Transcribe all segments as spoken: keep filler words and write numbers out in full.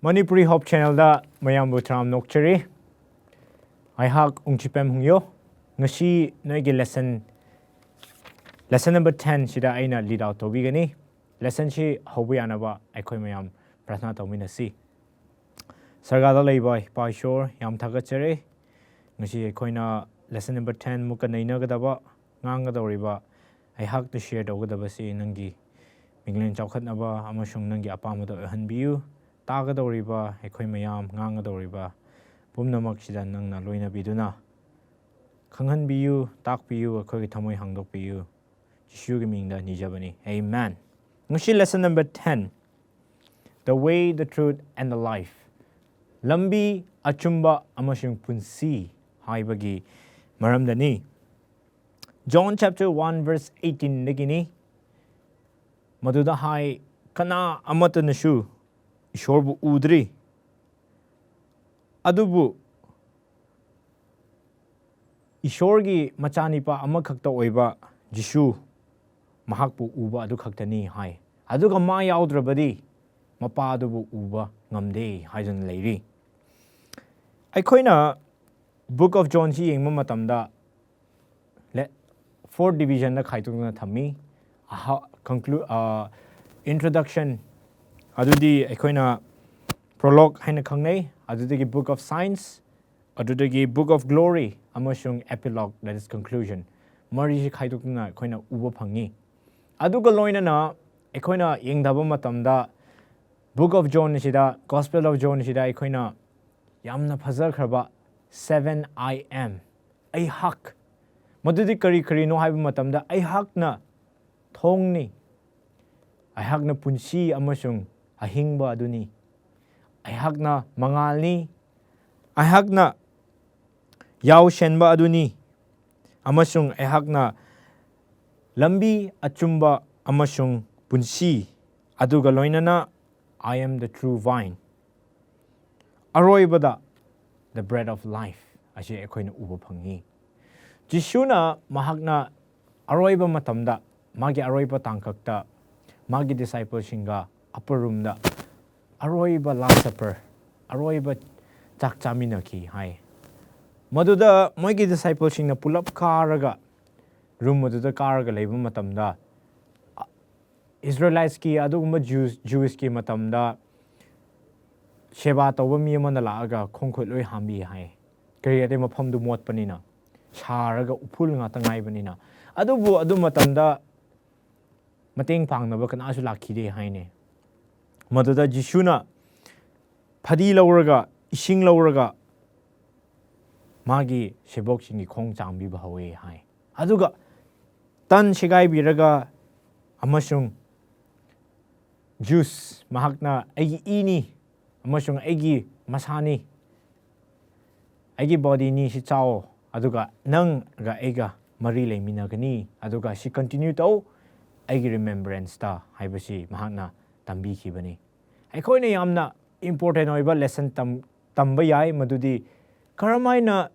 Manipuri Hope Channelꯗ ꯃꯌꯥꯝꯕꯨ ꯇꯔꯥꯝꯅ ꯑꯣꯛꯆꯔꯤ꯫ ꯑꯩꯍꯥꯛ ꯎꯪꯆꯤꯄꯦꯝ ꯍꯨꯡꯌꯣ꯫ ꯉꯁꯤ ꯅꯣꯏꯒꯤ lesson, lesson number ten ꯁꯤꯗ ꯑꯩꯅ lead out ꯇꯧꯕꯤꯒꯅꯤ꯫ Lessonꯁꯤ ꯍꯧꯕ ꯌꯥꯅꯕ ꯑꯩꯈꯣꯏ ꯃꯌꯥꯝ ꯄ꯭ꯔꯊꯅꯥ ꯇꯧꯃꯤꯟꯅꯁꯤ꯫ ꯁꯔꯒꯥꯗ ꯂꯩꯕ ꯏꯄꯥ ꯏꯁꯣꯔ, ꯌꯥꯝ ꯊꯥꯒꯠꯆꯔꯤ꯫ ꯉꯁꯤ ꯑꯩꯈꯣꯏꯅ lesson number ten ꯃꯨꯛꯀ ꯅꯩꯅꯒꯗꯕ, ꯉꯥꯡꯒꯗꯧꯔꯤꯕ, ꯑꯩꯍꯥꯛꯅ share ꯇꯧꯒꯗꯕꯁꯤ ꯅꯪꯒꯤ ꯃꯤꯡꯂꯦꯟ ꯆꯥꯎꯈꯠꯅꯕ ꯑꯃꯁꯨꯡ ꯅꯪꯒꯤ ꯑꯄꯥꯝꯕꯗ ꯑꯣꯏꯍꯟꯕꯤꯌꯨ꯫ ꯇꯥꯒꯗꯧꯔꯤꯕ ꯑꯩꯈꯣꯏ ꯃꯌꯥꯝ, ꯉꯥꯡꯒꯗꯧꯔꯤꯕ ꯄꯨꯝꯅꯃꯛꯁꯤꯗ ꯅꯪꯅ ꯂꯣꯏꯅꯕꯤꯗꯨꯅ ꯈꯪꯍꯟꯕꯤꯌꯨ, ꯇꯥꯛꯄꯤꯌꯨ, ꯑꯩꯈꯣꯏꯒꯤ ꯊꯃꯣꯏ ꯍꯥꯡꯗꯣꯛꯄꯤꯌꯨ꯫ ꯖꯤꯁꯨꯒꯤ ꯃꯤꯡꯗ ꯅꯤꯖꯕꯅꯤ꯫ Amen꯫ ꯉꯁꯤ lesson number ten, The Way, the Truth, and the Life꯫ ꯂꯝꯕꯤ, ꯑꯆꯨꯝꯕ ꯑꯃꯁꯨꯡ ꯄꯨꯟꯁꯤ ꯍꯥꯏꯕꯒꯤ ꯃꯔꯝꯗꯅꯤ꯫ John chapter one verse eighteenꯗꯒꯤꯅꯤ꯫ ꯃꯗꯨꯗ ꯍꯥꯏ, ꯀꯅꯥ ꯑꯃꯠꯇꯅꯁꯨ ꯏꯁꯣꯔꯕꯨ ꯎꯗ꯭ꯔꯤ, ꯑꯗꯨꯕꯨ ꯏꯁꯣꯔꯒꯤ ꯃꯆꯥꯅꯤꯄꯥ ꯑꯃꯈꯛꯇ ꯑꯣꯏꯕ ꯖꯤꯁꯨ, ꯃꯍꯥꯛꯄꯨ ꯎꯕ ꯑꯗꯨ ꯈꯛꯇꯅꯤ ꯍꯥꯏ꯫ ꯑꯗꯨꯒ ꯃꯥ ꯌꯥꯎꯗ꯭ꯔꯕꯗꯤ ꯃꯄꯥ ꯑꯗꯨꯕꯨ ꯎꯕ ꯉꯝꯗꯦ ꯍꯥꯏꯗꯨꯅ ꯂꯩꯔꯤ꯫ ꯑꯩꯈꯣꯏꯅ Book of Johnꯁꯤ ꯌꯦꯡꯕ ꯃꯇꯝꯗ, ꯂꯦ-, four divisionꯗ ꯈꯥꯏꯗꯣꯛꯇꯨꯅ ꯊꯝꯃꯤ꯫ ꯑꯍ-, conclu-, ꯑ, introduction, ꯑꯗꯨꯗꯤ ꯑꯩꯈꯣꯏꯅ prologue ꯍꯥꯏꯅ ꯈꯪꯅꯩ, ꯑꯗꯨꯗꯒꯤ Book of Signs, ꯑꯗꯨꯗꯒꯤ Book of Glory, ꯑꯃꯁꯨꯡ epilogue, that is conclusion, ꯃꯔꯤꯁꯤ ꯈꯥꯏꯗꯣꯛꯇꯨꯅ ꯑꯩꯈꯣꯏꯅ ꯎꯕ ꯐꯪꯉꯤ꯫ ꯑꯗꯨꯒ ꯂꯣꯏꯅꯅ ꯑꯩꯈꯣꯏꯅ ꯌꯦꯡꯊꯕ ꯃꯇꯝꯗ, Book of Johnꯁꯤꯗ, Gospel of Johnꯁꯤꯗ ꯑꯩꯈꯣꯏꯅ ꯌꯥꯝꯅ ꯐꯖꯈ꯭ꯔꯕ seven I am, ꯑꯩꯍꯥꯛ, ꯃꯗꯨꯗꯤ ꯀꯔꯤ ꯀꯔꯤꯅꯣ ꯍꯥꯏꯕ ꯃꯇꯝꯗ, ꯑꯩꯍꯥꯛꯅ ꯊꯣꯡꯅꯤ, ꯑꯩꯍꯥꯛꯅ ꯄꯨꯟꯁꯤ ꯑꯃꯁꯨꯡ ꯑꯍꯤꯡꯕ ꯑꯗꯨꯅꯤ, ꯑꯩꯍꯥꯛꯅ ꯃꯉꯥꯜꯅꯤ, ꯑꯩꯍꯥꯛꯅ ꯌꯥꯎꯁꯦꯟꯕ ꯑꯗꯨꯅꯤ, ꯑꯃꯁꯨꯡ ꯑꯩꯍꯥꯛꯅ ꯂꯝꯕꯤ, ꯑꯆꯨꯝꯕ ꯑꯃꯁꯨꯡ ꯄꯨꯟꯁꯤ, ꯑꯗꯨꯒ ꯂꯣꯏꯅꯅ I am the true vine꯫ ꯑꯔꯣꯏꯕꯗ, the bread of life ꯑꯁꯤ ꯑꯩꯈꯣꯏꯅ ꯎꯕ ꯐꯪꯉꯤ꯫ ꯖꯤꯁꯨꯅ ꯃꯍꯥꯛꯅ ꯑꯔꯣꯏꯕ ꯃꯇꯝꯗ, ꯃꯥꯒꯤ ꯑꯔꯣꯏꯕ ꯇꯥꯡꯀꯛꯇ, ꯃꯥꯒꯤ discipleꯁꯤꯡꯒ upper roomꯗ ꯑꯔꯣꯏꯕ Last Supper, ꯑꯔꯣꯏꯕ ꯆꯥꯛ ꯆꯥꯃꯤꯟꯅꯈꯤ ꯍꯥꯏ꯫ ꯃꯗꯨꯗ ꯃꯣꯏꯒꯤ disciple ꯁꯤꯡꯅ ꯄꯨꯂꯞ ꯀꯥꯔꯒ, ꯔꯨꯝ ꯑꯗꯨꯗ ꯀꯥꯔꯒ ꯂꯩꯕ ꯃꯇꯝꯗ, Israelites ꯀꯤ, ꯑꯗꯨꯒꯨꯝꯕ Jews, Jewish ꯀꯤ ꯃꯇꯝꯗ ꯁꯦꯕꯥ ꯇꯧꯕ ꯃꯤ ꯑꯃꯅ ꯂꯥꯛꯑꯒ ꯈꯣꯡ ꯈꯨꯠ ꯂꯣꯏ ꯍꯥꯝꯕꯤ ꯍꯥꯏ꯫ ꯀꯔꯤ ꯍꯥꯏꯗꯤ, ꯃꯐꯝꯗꯨ ꯃꯣꯠꯄꯅꯤꯅ, ꯁꯥꯔꯒ ꯎꯐꯨꯜ ꯉꯥꯛꯇ ꯉꯥꯏꯕꯅꯤꯅ꯫ ꯑꯗꯨꯕꯨ ꯑꯗꯨ ꯃꯇꯝꯗ ꯃꯇꯦꯡ ꯄꯥꯡꯅꯕ ꯀꯅꯥꯁꯨ ꯂꯥꯛꯈꯤꯗꯦ ꯍꯥꯏꯅꯦ꯫ ꯃꯗꯨꯗ ꯖꯤꯁꯨꯅ ꯐꯗꯤ ꯂꯧꯔꯒ, ꯏꯁꯤꯡ ꯂꯧꯔꯒ, ꯃꯥꯒꯤ ꯁꯦꯕꯣꯛꯁꯤꯡꯒꯤ ꯈꯣꯡ ꯆꯥꯝꯕꯤꯕ ꯍꯧꯋꯦ ꯍꯥꯏ꯫ ꯑꯗꯨꯒ ꯇꯟ ꯁꯦꯒꯥꯏꯕꯤꯔꯒ ꯑꯃꯁꯨꯡ juice, ꯃꯍꯥꯛꯅ, "ꯑꯩꯒꯤ ꯏꯅꯤ ꯑꯃꯁꯨꯡ ꯑꯩꯒꯤ ꯃꯁꯥꯅꯤ, ꯑꯩꯒꯤ body ꯅꯤ, ꯁꯤ ꯆꯥꯎ, ꯑꯗꯨꯒ ꯅꯪꯒ ꯑꯩꯒ ꯃꯔꯤ ꯂꯩꯃꯤꯟꯅꯒꯅꯤ, ꯑꯗꯨꯒ ꯁꯤ continue ꯇꯧ ꯑꯩꯒꯤ remembrance ꯇ" ꯍꯥꯏꯕꯁꯤ ꯃꯍꯥꯛꯅ ꯇꯝꯕꯤꯈꯤꯕꯅꯤ꯫ ꯑꯩꯈꯣꯏꯅ ꯌꯥꯝꯅ important ꯑꯣꯏꯕ lesson ꯇꯝ-, ꯇꯝꯕ ꯌꯥꯏ, ꯃꯗꯨꯗꯤ ꯀꯔꯝꯍꯥꯏꯅ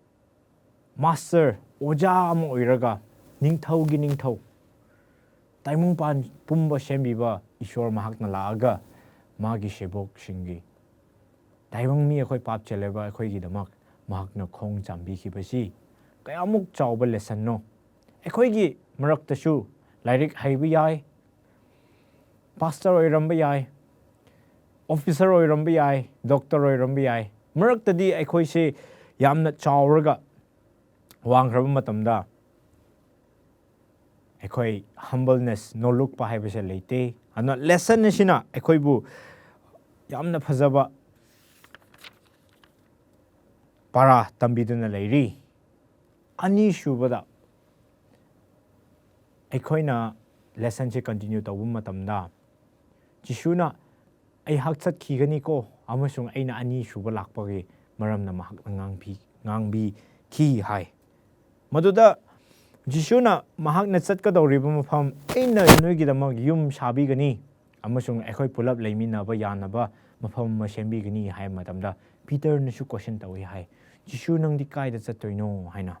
master, ꯑꯣꯖꯥ ꯑꯃ ꯑꯣꯏꯔꯒ, ꯅꯤꯡꯊꯧꯒꯤ ꯅꯤꯡꯊꯧ, ꯇꯥꯏꯕꯪꯄꯥꯟ ꯄꯨꯝꯕ ꯁꯦꯝꯕꯤꯕ ꯏꯁꯣꯔ ꯃꯍꯥꯛꯅ ꯂꯥꯛꯑꯒ ꯃꯥꯒꯤ ꯁꯦꯕꯣꯛꯁꯤꯡꯒꯤ, ꯇꯥꯏꯕꯪ ꯃꯤ ꯑꯩꯈꯣꯏ ꯄꯥꯞ ꯆꯦꯜꯂꯕ ꯑꯩꯈꯣꯏꯒꯤꯗꯃꯛ ꯃꯍꯥꯛꯅ ꯈꯣꯡ ꯆꯥꯝꯕꯤꯈꯤꯕꯁꯤ ꯀꯌꯥꯃꯨꯛ ꯆꯥꯎꯕ lesson ꯅꯣ꯫ ꯑꯩꯈꯣꯏꯒꯤ ꯃꯔꯛꯇꯁꯨ ꯂꯥꯏꯔꯤꯛ ꯍꯩꯕ ꯌꯥꯏ, pastor ꯑꯣꯏꯔꯝꯕ ꯌꯥꯏ, officer ꯑꯣꯏꯔꯝꯕ ꯌꯥꯏ, doctor ꯑꯣꯏꯔꯝꯕ ꯌꯥꯏ꯫ ꯃꯔꯛꯇꯗꯤ ꯑꯩꯈꯣꯏꯁꯦ ꯌꯥꯝꯅ ꯆꯥꯎꯔꯒ ꯋꯥꯡꯈ꯭ꯔꯕ ꯃꯇꯝꯗ ꯑꯩꯈꯣꯏ humbleness, ꯅꯣꯜꯂꯨꯛꯄ ꯍꯥꯏꯕꯁꯦ ꯂꯩꯇꯦ꯫ ꯑꯗꯨꯅ lesson ꯑꯁꯤꯅ ꯑꯩꯈꯣꯏꯕꯨ ꯌꯥꯝꯅ ꯐꯖꯕ ꯄꯔꯥ ꯇꯝꯕꯤꯗꯨꯅ ꯂꯩꯔꯤ꯫ ꯑꯅꯤꯁꯨꯕꯗ, ꯑꯩꯈꯣꯏꯅ lesson ꯁꯦ continue ꯇꯧꯕ ꯃꯇꯝꯗ, ꯖꯤꯁꯨꯅ, "ꯑꯩꯍꯥꯛ ꯆꯠꯈꯤꯒꯅꯤꯀꯣ, ꯑꯃꯁꯨꯡ ꯑꯩꯅ ꯑꯅꯤꯁꯨꯕ ꯂꯥꯛꯄꯒꯤ ꯃꯔꯝꯅ ꯃꯍꯥꯛꯅ ꯉꯥꯡꯕꯤ-, ꯉꯥꯡꯕꯤꯈꯤ" ꯍꯥꯏ꯫ ꯃꯗꯨꯗ ꯖꯤꯁꯨꯅ ꯃꯍꯥꯛꯅ ꯆꯠꯀꯗꯧꯔꯤꯕ ꯃꯐꯝ, "ꯑꯩꯅ ꯅꯣꯏꯒꯤꯗꯃꯛ ꯌꯨꯝ ꯁꯥꯕꯤꯒꯅꯤ ꯑꯃꯁꯨꯡ ꯑꯩꯈꯣꯏ ꯄꯨꯂꯞ ꯂꯩꯃꯤꯟꯅꯕ ꯌꯥꯅꯕ ꯃꯐꯝ ꯑꯃ ꯁꯦꯝꯕꯤꯒꯅꯤ" ꯍꯥꯏꯕ ꯃꯇꯝꯗ, ꯄꯤꯇꯔꯅꯁꯨ question ꯇꯧꯏ ꯍꯥꯏ, "ꯖꯤꯁꯨ, ꯅꯪꯗꯤ ꯀꯥꯏꯗ ꯆꯠꯇꯣꯏꯅꯣ?" ꯍꯥꯏꯅ꯫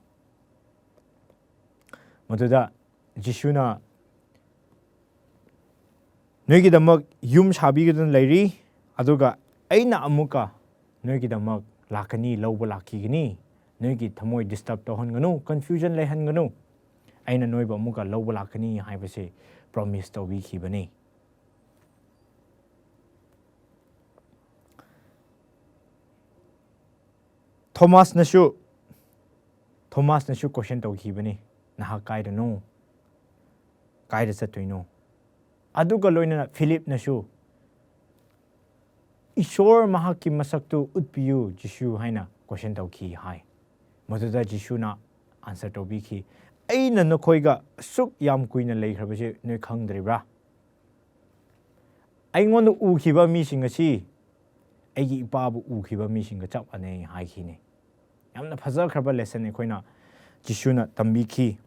ꯃꯗꯨꯗ ꯖꯤꯁꯨꯅ, "ꯅꯣꯏꯒꯤꯗꯃꯛ ꯌꯨꯝ ꯁꯥꯕꯤꯒꯗꯨꯅ ꯂꯩꯔꯤ, ꯑꯗꯨꯒ ꯑꯩꯅ ꯑꯃꯨꯛꯀ ꯅꯣꯏꯒꯤꯗꯃꯛ ꯂꯥꯛꯀꯅꯤ, ꯂꯧꯕ ꯂꯥꯛꯈꯤꯒꯅꯤ꯫ ꯅꯣꯏꯒꯤ ꯊꯃꯣꯏ ꯗꯤꯁꯇꯔꯕ ꯇꯧꯍꯟꯒꯅꯨ, ꯀꯟꯐ꯭ꯌꯨꯖꯟ ꯂꯩꯍꯟꯒꯅꯨ꯫ ꯑꯩꯅ ꯅꯣꯏꯕꯨ ꯑꯃꯨꯛꯀ ꯂꯧꯕ ꯂꯥꯛꯀꯅꯤ ꯍꯥꯏꯕꯁꯤ ꯄ꯭ꯔꯣꯃꯤꯁ ꯇꯧꯕꯤꯈꯤꯕꯅꯤ꯫ ꯊꯣꯃꯥꯁꯅꯁꯨ ꯊꯣꯃꯥꯁꯅꯁꯨ ꯀꯣꯏꯁꯟ ꯇꯧꯈꯤꯕꯅꯤ, "ꯅꯍꯥꯛ ꯀꯥꯏꯗꯅꯣ? ꯀꯥꯏꯗ ꯆꯠꯇꯣꯏꯅꯣ?" ꯑꯗꯨꯒ ꯂꯣꯏꯅꯅ ꯐꯤꯂꯤꯞꯅꯁꯨ, "ꯏꯁꯣꯔ ꯃꯍꯥꯛꯀꯤ ꯃꯁꯛꯇꯨ ꯎꯠꯄꯤꯌꯨ, ꯖꯤꯁꯨ" ꯍꯥꯏꯅ ꯀꯣꯏꯁꯟ ꯇꯧꯈꯤ ꯍꯥꯏ꯫ ꯃꯗꯨꯗ ꯖꯤꯁꯨꯅ ꯑꯟꯁꯔ ꯇꯧꯕꯤꯈꯤ, "ꯑꯩꯅ ꯅꯈꯣꯏꯒ ꯑꯁꯨꯛ ꯌꯥꯝ ꯀꯨꯏꯅ ꯂꯩꯈ꯭ꯔꯕꯁꯦ ꯅꯣꯏ ꯈꯪꯗ꯭ꯔꯤꯕ꯭ꯔꯥ? ꯑꯩꯉꯣꯟꯗ ꯎꯈꯤꯕ ꯃꯤꯁꯤꯡ ꯑꯁꯤ ꯑꯩꯒꯤ ꯏꯄꯥꯕꯨ ꯎꯈꯤꯕ ꯃꯤꯁꯤꯡꯒ ꯆꯞ ꯃꯥꯟꯅꯩ" ꯍꯥꯏꯈꯤꯅꯦ꯫ ꯌꯥꯝꯅ ꯐꯖꯈ꯭ꯔꯕ ꯂꯦꯁꯟ ꯑꯩꯈꯣꯏꯅ ꯖꯤꯁꯨꯅ ꯇꯝꯕꯤꯈꯤ꯫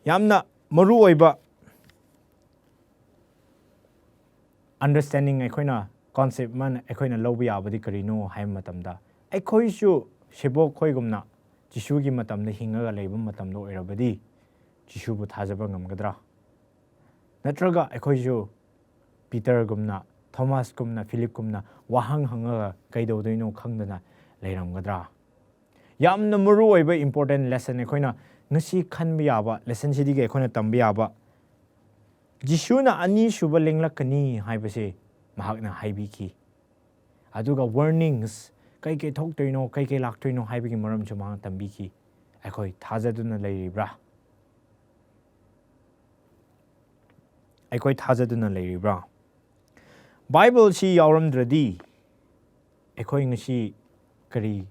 ꯌꯥꯝꯅ ꯃꯔꯨ ꯑꯣꯏꯕ ꯑꯟꯗꯔꯁ꯭ꯇꯦꯟꯗꯤꯡ ꯑꯩꯈꯣꯏꯅ, ꯀꯣꯟꯁꯦꯞ ꯑꯃꯅ ꯑꯩꯈꯣꯏꯅ ꯂꯧꯕ ꯌꯥꯕꯗꯤ ꯀꯔꯤꯅꯣ ꯍꯥꯏꯕ ꯃꯇꯝꯗ, ꯑꯩꯈꯣꯏꯁꯨ ꯁꯦꯕꯣꯛ ꯈꯣꯏꯒꯨꯝꯅ ꯖꯤꯁꯨꯒꯤ ꯃꯇꯝꯗ ꯍꯤꯡꯉꯒ ꯂꯩꯕ ꯃꯇꯝꯗ ꯑꯣꯏꯔꯕꯗꯤ ꯖꯤꯁꯨꯕꯨ ꯊꯥꯖꯕ ꯉꯝꯒꯗ꯭ꯔꯥ? ꯅꯠꯇ꯭ꯔꯒ ꯑꯩꯈꯣꯏꯁꯨ ꯄꯤꯇꯔꯒꯨꯝꯅ, ꯊꯣꯃꯥꯁꯀꯨꯝꯅ, ꯐꯤꯂꯤꯞꯀꯨꯝꯅ ꯋꯥꯍꯪ ꯍꯪꯉꯒ ꯀꯩꯗꯧꯗꯣꯏꯅꯣ ꯈꯪꯗꯅ ꯂꯩꯔꯝꯒꯗ꯭ꯔꯥ? ꯌꯥꯝꯅ ꯃꯔꯨ ꯑꯣꯏꯕ ꯏꯝꯄꯣꯔꯇꯦꯟ ꯂꯦꯁꯟ ꯑꯩꯈꯣꯏꯅ ꯉꯁꯤ ꯈꯟꯕ ꯌꯥꯕ, ꯂꯦꯁꯟꯁꯤꯗꯒꯤ ꯑꯩꯈꯣꯏꯅ ꯇꯝꯕ ꯌꯥꯕ, ꯖꯤꯁꯨꯅ ꯑꯅꯤꯁꯨꯕ ꯂꯦꯡꯂꯛꯀꯅꯤ ꯍꯥꯏꯕꯁꯦ ꯃꯍꯥꯛꯅ ꯍꯥꯏꯕꯤꯈꯤ꯫ ꯑꯗꯨꯒ ꯋꯥꯔꯅꯤꯡꯁ, ꯀꯩ ꯀꯩ ꯊꯣꯛꯇꯣꯏꯅꯣ, ꯀꯩ ꯀꯩ ꯂꯥꯛꯇꯣꯏꯅꯣ ꯍꯥꯏꯕꯒꯤ ꯃꯔꯝꯁꯨ ꯃꯍꯥꯛꯅ ꯇꯝꯕꯤꯈꯤ꯫ ꯑꯩꯈꯣꯏ ꯊꯥꯖꯗꯨꯅ ꯂꯩꯔꯤꯕ꯭ꯔꯥ? ꯑꯩꯈꯣꯏ ꯊꯥꯖꯗꯨꯅ ꯂꯩꯔꯤꯕ꯭ꯔꯥ? ꯕꯥꯏꯕꯜꯁꯤ ꯌꯥꯎꯔꯝꯗ꯭ꯔꯗꯤ ꯑꯩꯈꯣꯏ ꯉꯁꯤ ꯀꯔꯤ,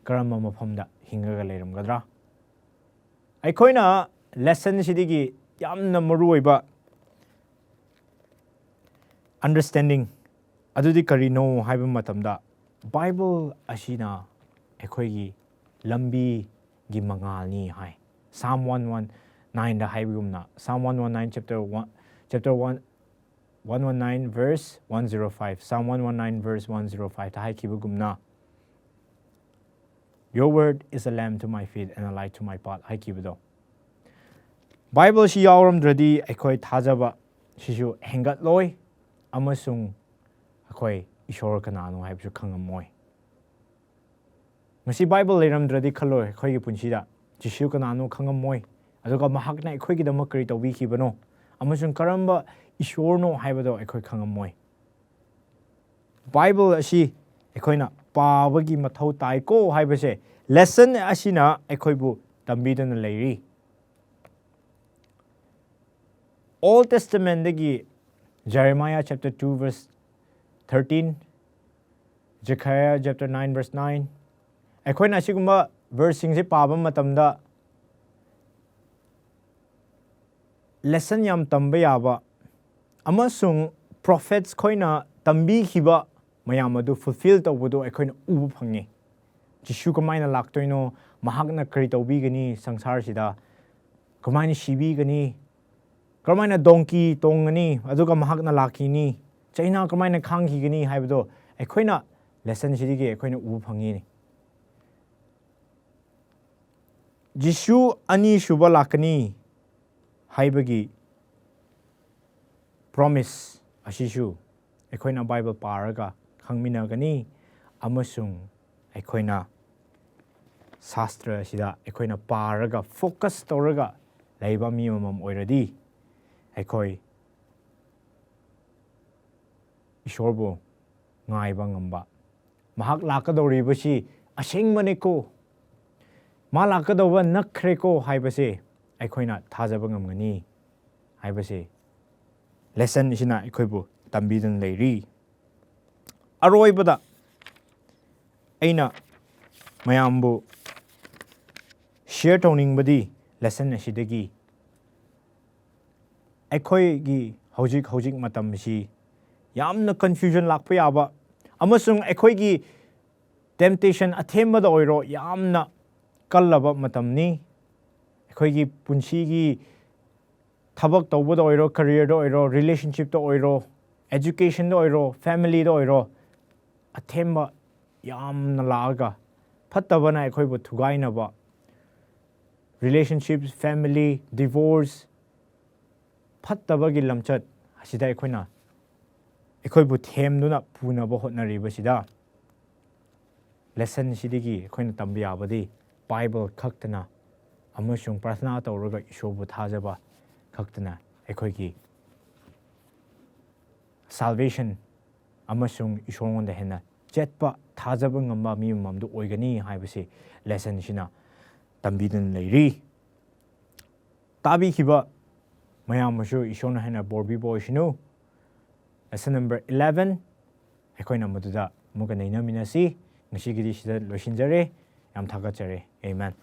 ꯀꯔꯝꯕ ꯃꯐꯝꯗ ꯍꯤꯡꯉꯒ ꯂꯩꯔꯝꯒꯗ꯭ꯔꯥ? ꯑꯩꯈꯣꯏꯅ ꯂꯦꯁꯟꯁꯤꯗꯒꯤ ꯌꯥꯝꯅ ꯃꯔꯨ ꯑꯣꯏꯕ ꯑꯟꯗꯔꯁ꯭ꯇꯦꯟꯗꯤꯡ ꯑꯗꯨꯗꯤ ꯀꯔꯤꯅꯣ ꯍꯥꯏꯕ ꯃꯇꯝꯗ, ꯕꯥꯏꯕꯜ ꯑꯁꯤꯅ ꯑꯩꯈꯣꯏꯒꯤ ꯂꯝꯕꯤꯒꯤ ꯃꯉꯥꯜꯅꯤ ꯍꯥꯏ꯫ Psalm one one nineꯗ ꯍꯥꯏꯕꯒꯨꯝꯅ, Psalm one one nine chapter one, chapter one, one one nine verse one zero five, Psalm one one nine verse one zero fiveꯇ ꯍꯥꯏꯈꯤꯕꯒꯨꯝꯅ, "Your word is a lamp to my feet and a light to my path" ꯍꯥꯏꯈꯤꯕꯗꯣ꯫ ꯕꯥꯏꯕꯜꯁꯤ ꯌꯥꯎꯔꯝꯗ꯭ꯔꯗꯤ ꯑꯩꯈꯣꯏ ꯊꯥꯖꯕ ꯁꯤꯁꯨ ꯍꯦꯟꯒꯠꯂꯣꯏ꯫ ꯑꯃꯁꯨꯡ ꯑꯩꯈꯣꯏ ꯏꯁꯣꯔ ꯀꯅꯥꯅꯣ ꯍꯥꯏꯕꯁꯨ ꯈꯪꯉꯝꯃꯣꯏ꯫ ꯉꯁꯤ ꯕꯥꯏꯕꯜ ꯂꯩꯔꯝꯗ꯭ꯔꯗꯤ ꯈꯜꯂꯣ, ꯑꯩꯈꯣꯏꯒꯤ ꯄꯨꯟꯁꯤꯗ ꯖꯤꯁꯨ ꯀꯅꯥꯅꯣ ꯈꯪꯉꯝꯃꯣꯏ, ꯑꯗꯨꯒ ꯃꯍꯥꯛꯅ ꯑꯩꯈꯣꯏꯒꯤꯗꯃꯛ ꯀꯔꯤ ꯇꯧꯕꯤꯈꯤꯕꯅꯣ ꯑꯃꯁꯨꯡ ꯀꯔꯝꯕ ꯏꯁꯣꯔꯅꯣ ꯍꯥꯏꯕꯗꯣ ꯑꯩꯈꯣꯏ ꯈꯪꯉꯝꯃꯣꯏ꯫ ꯕꯥꯏꯕꯜ ꯑꯁꯤ ꯑꯩꯈꯣꯏꯅ ꯄꯥꯕꯒꯤ ꯃꯊꯧ ꯇꯥꯏꯀꯣ ꯍꯥꯏꯕꯁꯦ ꯂꯦꯁꯟ ꯑꯁꯤꯅ ꯑꯩꯈꯣꯏꯕꯨ ꯇꯝꯕꯤꯗꯨꯅ ꯂꯩꯔꯤ꯫ Old Testamentꯗꯒꯤ Jeremiah chapter two verse thirteen, Zechariah chapter nine verse nine, ꯑꯩꯈꯣꯏꯅ ꯑꯁꯤꯒꯨꯝꯕ ꯚꯔꯁꯁꯤꯡꯁꯦ ꯄꯥꯕ ꯃꯇꯝꯗ ꯂꯦꯁꯟ ꯌꯥꯝ ꯇꯝꯕ ꯌꯥꯕ ꯑꯃꯁꯨꯡ ꯄ꯭ꯔꯣꯐꯦꯠꯁ ꯈꯣꯏꯅ ꯇꯝꯕꯤꯈꯤꯕ ꯃꯌꯥꯝ ꯑꯗꯨ ꯐꯨꯜꯐꯤꯜ ꯇꯧꯕꯗꯣ ꯑꯩꯈꯣꯏꯅ ꯎꯕ ꯐꯪꯉꯤ꯫ ꯖꯤꯁꯨ ꯀꯃꯥꯏꯅ ꯂꯥꯛꯇꯣꯏꯅꯣ, ꯃꯍꯥꯛꯅ ꯀꯔꯤ ꯇꯧꯕꯤꯒꯅꯤ ꯁꯪꯁꯥꯔꯁꯤꯗ, ꯀꯃꯥꯏꯅ ꯁꯤꯕꯤꯒꯅꯤ, ꯀꯔꯝꯍꯥꯏꯅ ꯗꯣꯡꯀꯤ ꯇꯣꯡꯒꯅꯤ, ꯑꯗꯨꯒ ꯃꯍꯥꯛꯅ ꯂꯥꯛꯈꯤꯅꯤ, ꯆꯩꯅꯥ ꯀꯃꯥꯏꯅ ꯈꯥꯡꯈꯤꯒꯅꯤ ꯍꯥꯏꯕꯗꯣ ꯑꯩꯈꯣꯏꯅ ꯂꯦꯁꯟꯁꯤꯗꯒꯤ ꯑꯩꯈꯣꯏꯅ ꯎꯕ ꯐꯪꯉꯤꯅꯤ꯫ ꯖꯤꯁꯨ ꯑꯅꯤꯁꯨꯕ ꯂꯥꯛꯀꯅꯤ ꯍꯥꯏꯕꯒꯤ ꯄ꯭ꯔꯣꯃꯤꯁ ꯑꯁꯤꯁꯨ ꯑꯩꯈꯣꯏꯅ ꯕꯥꯏꯕꯜ ꯄꯥꯔꯒ ꯈꯪꯃꯤꯟꯅꯒꯅꯤ, ꯑꯃꯁꯨꯡ ꯑꯩꯈꯣꯏꯅ ꯁꯥꯁꯇ꯭ꯔ ꯑꯁꯤꯗ ꯑꯩꯈꯣꯏꯅ ꯄꯥꯔꯒ ꯐꯣꯀꯁ ꯇꯧꯔꯒ ꯂꯩꯕ ꯃꯤ ꯑꯃꯃꯝ ꯑꯣꯏꯔꯗꯤ ꯑꯩꯈꯣꯏ ꯏꯁꯣꯔꯕꯨ ꯉꯥꯏꯕ ꯉꯝꯕ, ꯃꯍꯥꯛ ꯂꯥꯛꯀꯗꯧꯔꯤꯕꯁꯤ ꯑꯁꯦꯡꯕꯅꯤꯀꯣ, ꯃꯥ ꯂꯥꯛꯀꯗꯧꯕ ꯅꯛꯈ꯭ꯔꯦꯀꯣ ꯍꯥꯏꯕꯁꯦ ꯑꯩꯈꯣꯏꯅ ꯊꯥꯖꯕ ꯉꯝꯒꯅꯤ ꯍꯥꯏꯕꯁꯦ ꯂꯦꯁꯟ ꯑꯁꯤꯅ ꯑꯩꯈꯣꯏꯕꯨ ꯇꯝꯕꯤꯗꯨꯅ ꯂꯩꯔꯤ꯫ ꯑꯔꯣꯏꯕꯗ ꯑꯩꯅ ꯃꯌꯥꯝꯕꯨ ꯁꯤꯌꯔ ꯇꯧꯅꯤꯡꯕꯗꯤ ꯂꯦꯁꯟ ꯑꯁꯤꯗꯒꯤ ꯑꯩꯈꯣꯏꯒꯤ ꯍꯧꯖꯤꯛ ꯍꯧꯖꯤꯛ ꯃꯇꯝꯁꯤ ꯌꯥꯝꯅ ꯀꯟꯐ꯭ꯌꯨꯖꯟ ꯂꯥꯛꯄ ꯌꯥꯕ ꯑꯃꯁꯨꯡ ꯑꯩꯈꯣꯏꯒꯤ ꯇꯦꯝꯇꯦꯁꯟ ꯑꯊꯦꯝꯕꯗ ꯑꯣꯏꯔꯣ ꯌꯥꯝꯅ ꯀꯜꯂꯕ ꯃꯇꯝꯅꯤ꯫ ꯑꯩꯈꯣꯏꯒꯤ ꯄꯨꯟꯁꯤꯒꯤ ꯊꯕꯛ ꯇꯧꯕꯗ ꯑꯣꯏꯔꯣ, ꯀꯔꯤꯌꯔꯗ ꯑꯣꯏꯔꯣ, ꯔꯤꯂꯦꯁꯟꯁꯤꯞꯇ ꯑꯣꯏꯔꯣ, ꯑꯦꯖꯨꯀꯦꯁꯟꯗ ꯑꯣꯏꯔꯣ, ꯐꯦꯃꯤꯂꯤꯗ ꯑꯣꯏꯔꯣ, ꯑꯊꯦꯝꯕ ꯌꯥꯝꯅ ꯂꯥꯛꯑꯒ ꯐꯠꯇꯕꯅ ꯑꯩꯈꯣꯏꯕꯨ ꯊꯨꯒꯥꯏꯅꯕ, ꯔꯤꯂꯦꯁꯟꯁꯤꯞ, ꯐꯦꯃꯤꯂꯤ, ꯗꯤꯚꯣꯔꯁ, ꯐꯠꯇꯕꯒꯤ ꯂꯝꯆꯠ ꯑꯁꯤꯗ ꯑꯩꯈꯣꯏꯅ ꯑꯩꯈꯣꯏꯕꯨ ꯊꯦꯝꯗꯨꯅ ꯄꯨꯅꯕ ꯍꯣꯠꯅꯔꯤꯕꯁꯤꯗ, ꯂꯦꯁꯟꯁꯤꯗꯒꯤ ꯑꯩꯈꯣꯏꯅ ꯇꯝꯕ ꯌꯥꯕꯗꯤ ꯕꯥꯏꯕꯜ ꯈꯛꯇꯅ ꯑꯃꯁꯨꯡ ꯄ꯭ꯔꯥꯊꯅꯥ ꯇꯧꯔꯒ ꯏꯁꯣꯔꯕꯨ ꯊꯥꯖꯕ ꯈꯛꯇꯅ ꯑꯩꯈꯣꯏꯒꯤ ꯁꯥꯜꯕꯦꯁꯟ ꯑꯃꯁꯨꯡ ꯏꯁꯣꯔꯉꯣꯟꯗ ꯍꯦꯟꯅ ꯆꯦꯠꯄ ꯊꯥꯖꯕ ꯉꯝꯕ ꯃꯤ ꯑꯃꯃꯝꯗꯨ ꯑꯣꯏꯒꯅꯤ ꯍꯥꯏꯕꯁꯤ ꯂꯦꯁꯟꯁꯤꯅ ꯇꯝꯕꯤꯗꯨꯅ ꯂꯩꯔꯤ꯫ ꯇꯥꯕꯤꯈꯤꯕ ꯃꯌꯥꯝ ꯑꯃꯁꯨ ꯏꯁꯣꯔꯅ ꯍꯦꯟꯅ ꯕꯣꯔ ꯄꯤꯕ ꯑꯣꯏꯁꯅꯨ꯫ ꯂꯦꯁꯟ ꯅꯝꯕꯔ ꯏꯂꯦꯚꯦꯟ ꯑꯩꯈꯣꯏꯅ ꯃꯗꯨꯗ ꯑꯃꯨꯛꯀ ꯅꯩꯅꯃꯤꯟꯅꯁꯤ꯫ ꯉꯁꯤꯒꯤꯗꯤ ꯁꯤꯗ ꯂꯣꯏꯁꯤꯟꯖꯔꯦ꯫ ꯌꯥꯝ ꯊꯥꯒꯠꯆꯔꯦ꯫ ꯑꯦꯃꯦꯟ꯫